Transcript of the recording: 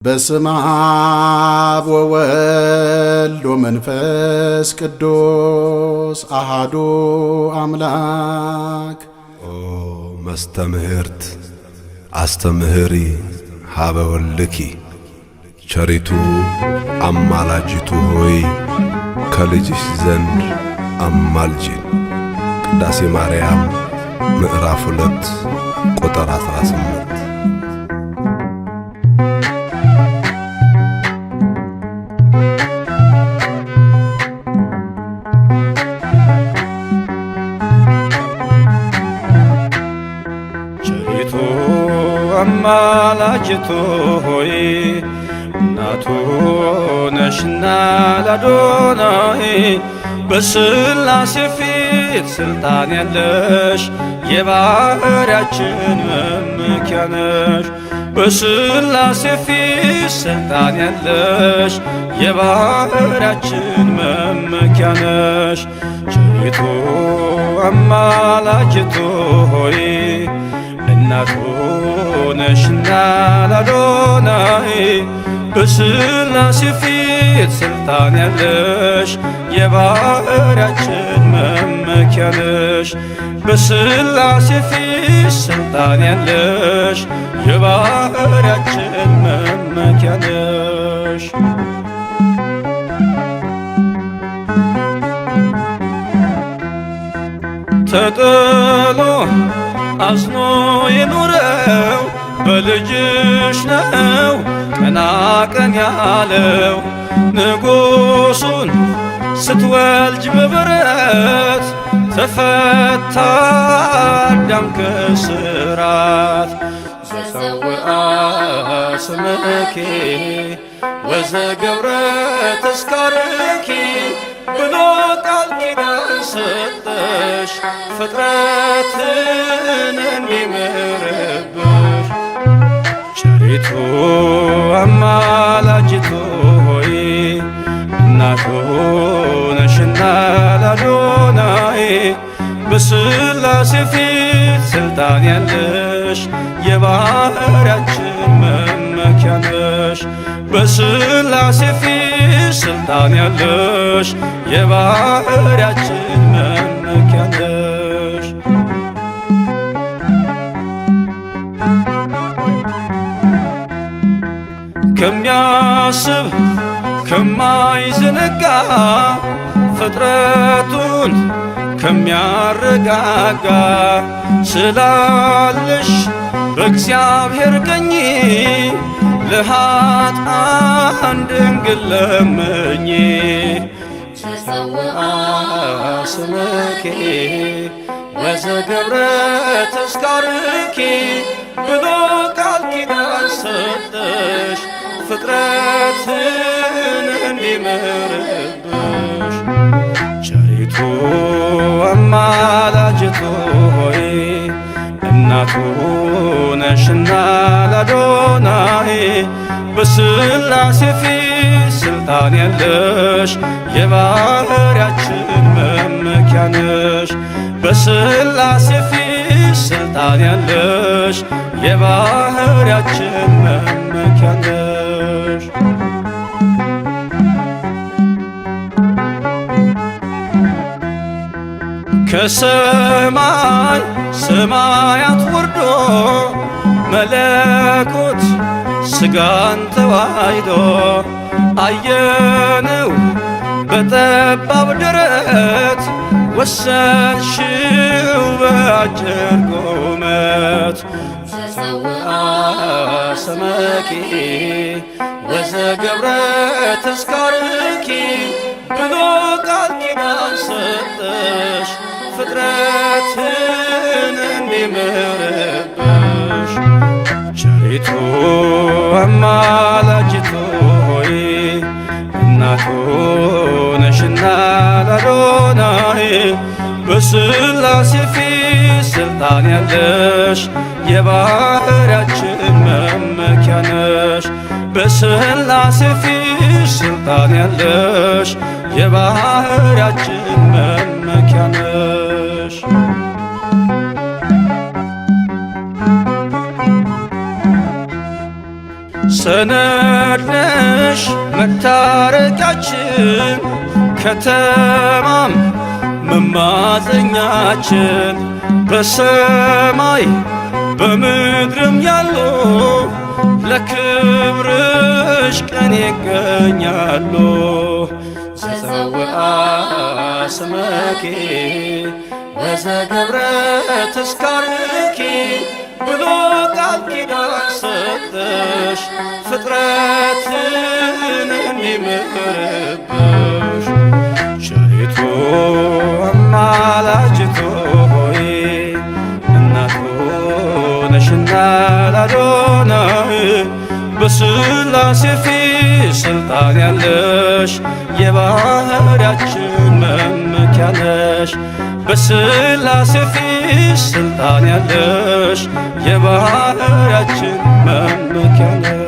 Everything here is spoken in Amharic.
በስመ አብ ወወልድ ወመንፈስ ቅዱስ አሃዱ አምላክ። ኦ መስተምህርት አስተምህሪ ኀበ ወልድኪ፣ ቸሪቱ አማላጅቱ ሆይ ከልጅሽ ዘንድ አማልጂን። ቅዳሴ ማርያም ምዕራፍ 2 ቁጥር 18። ቸሪቱ አማላጅቱ ሆይ፣ እናቱ ነሽና ላዶናይ፣ በሥላሴ ፊት ሥልጣን ያለሽ የባሕርያችን መመኪያ ነሽ። በሥላሴ ፊት ሥልጣን ያለሽ የባሕርያችን መመኪያ ነሽ። ቸሪቱ አማላጅቱ ሆይ፣ እናቱ ነሽና ላዶናይ፣ በሥላሴ ፊት ሥልጣን ያለሽ የባሕርያችን መመኪያ ነሽ። በሥላሴ ፊት ሥልጣን ያለሽ የባሕርያችን መመኪያ ነሽ። ተጥሎ አዝኖ የኖረው በልጅሽ ነው ቀና ቀን ያለው። ንጉሱን ስትወልጅ በበረት ተፈታ አዳም ከስራት። ዘጸውዐ ስምኪ ወዘገብረ ተስካርኪ ብሎ ቃል ኪዳን ሰጠሽ ፍጥረትን እንዲምርብሽ። ቸሪቱ አማላጅቱ ሆይ፣ እናቱ ነሽና ላዶናይ፣ በሥላሴ ፊት ሥልጣን ያለሽ የባሕርያችን መመኪያ ነሽ። በሥላሴ ፊት ሥልጣን ያለሽ የባሕርያችን መመኪያ ነሽ። ከሚያስብ ከማይዘነጋ፣ ፍጥረቱን ከሚያረጋጋ፣ ስላለሽ በእግዚአብሔር ቀኝ ለኃጥአን ድንግል ለምኚ። ዘጸውዐ ስምኪ ወዘገብረ ተስካርኪ ብሎ ቃል ኪዳን ሰጠሽ ፍጥረትን እንዲምርብሽ። ቸሪቱ አማላጅቱ ሆይ፣ እናቱ ነሽና ላዶናይ፣ በሥላሴ ፊት ሥልጣን ያለሽ የባሕርያችን መመኪያ ነሽ። በሥላሴ ፊት ሥልጣን ያለሽ የባሕርያችን መመኪያ ነሽ። ከሰማይ ሰማያት ወርዶ መለኮት ሥጋን ተዋሕዶ አየነው በጠባብ ደረት ወሰንሽው በአጭር ቁመት። ዘጸውዐ ስምኪ ወዘገብረ ተስካርኪ ብሎ ቃል ኪዳን ሰጠሽ ፍጥረትን እንዲምርብሽ። ቸሪቱ አማላጅቱ ሆይ፣ እናቱ ነሽና ላዶናይ፣ በሥላሴ ፊት ሥልጣን ያለሽ የባሕርያችን መመኪያ ነሽ። በሥላሴ ፊት ሥልጣን ያለሽ የባሕርያችን መመኪያ ነሽ። ሰነድ ነሽ መታረቂያችን ከተማም መማፀኛችን በሰማይ በምድርም ያሉ ለክብርሽ ቀን ይገኛሉ። ዘፀውአ ስመኪ ወዘገብረ ተስካርኪ ብሎ ቃል ኪዳን ሰጠሽ ፍጥረትን እንዲምርብሽ። ቸሪቱ አማላጅቱ ሆይ እናቱ ነሽና ላዶናይ በሥላሴ ፊት ስልጣን ያለሽ የባህርያችን መመኪያ ነሽ። በሥላሴ ፊት ስልጣን ያለሽ የባህርያችን መመኪያ ነሽ።